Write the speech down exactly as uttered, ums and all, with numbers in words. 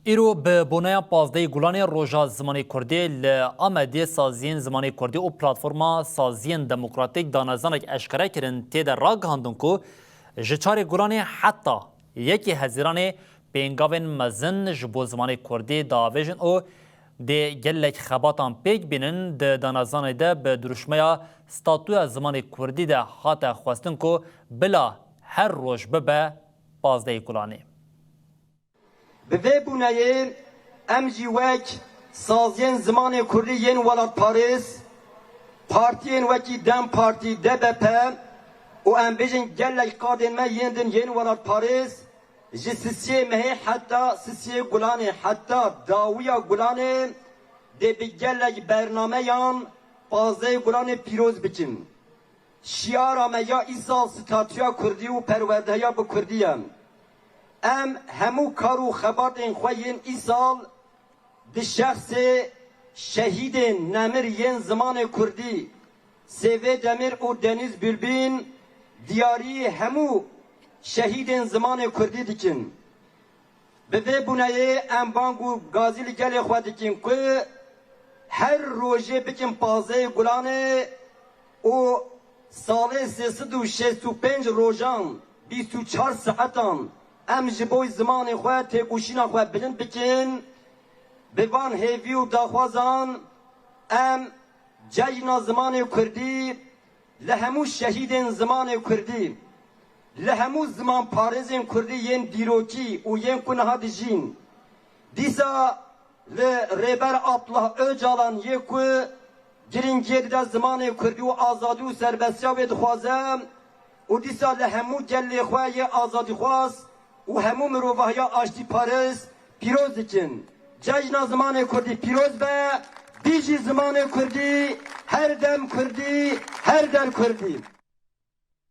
Îro bi boneya pazdehê Gulanê Roja Zimanê Kurdî li Amedê saziyên zimanê kurdî û Platforma Saziyên Demokratîk danezanek eşkere kirin, tê de ragihandin ku ji çarê Gulanê heta yekê Hezîranê pêngavên mezin ji bo zimanê kurdî diavêjin û dê gelek xebatan pêk bînin. Di danezanê de bi dirûşmeya statûya zimanê kurdî de hate xwestin ku bila her roj bibe pazdehê Gulanê. Bi vê bûneyê em jî wek saziyên zimanê kurdî yên welatparêz, partiyên wekî DEM Partî, DBP û em bêjin gelek qadên me yên din yên welatparêz ji sisiyê mehê heta sisiyê Gulanê, heta dawiya Gulanê dê bi gelek bernameyan pazdehê Gulanê pîroz bikin. Şiara me ya îsal statûya kurdî û perwerdehiya bi kurdî ye. Em hemû kar û xebatên xwe yên îsal di şexsê şehîdên nemir yên zimanê kurdî Sêvê Demir û Deniz Bülbin diyarî hemû şehîdên zimanê kurdî dikin. Bi vê bûneyê em bang û gazî li gelê xwe dikin ku her rojê bikin pazdehê Gulanê û salê sê sed û şêst û pênc rojan bîst û çar saetan em ji bo zimanê xwe têkoşîna xwe bilind bikin. Bi van hêvî û daxwazan em Cejna Zimanê Kurdî li hemû şehîdên zimanê kurdî, li hemû zimanparêzên kurdî yên dîrokî û yên ku niha dijîn, dîsa li Rêber Abdullah Ocalan yê ku girîngiyê dide zimanê kurdî û azadî û serbestiya wê dixwaze û dîsa li hemû gelê xwe yê azadîxwaz û hemû mirovahiya aştîparêz pîroz dikin. Cejna Zimanê Kurdî pîroz be, bijî zimanê kurdî, her dem kurdî, her der kurdî.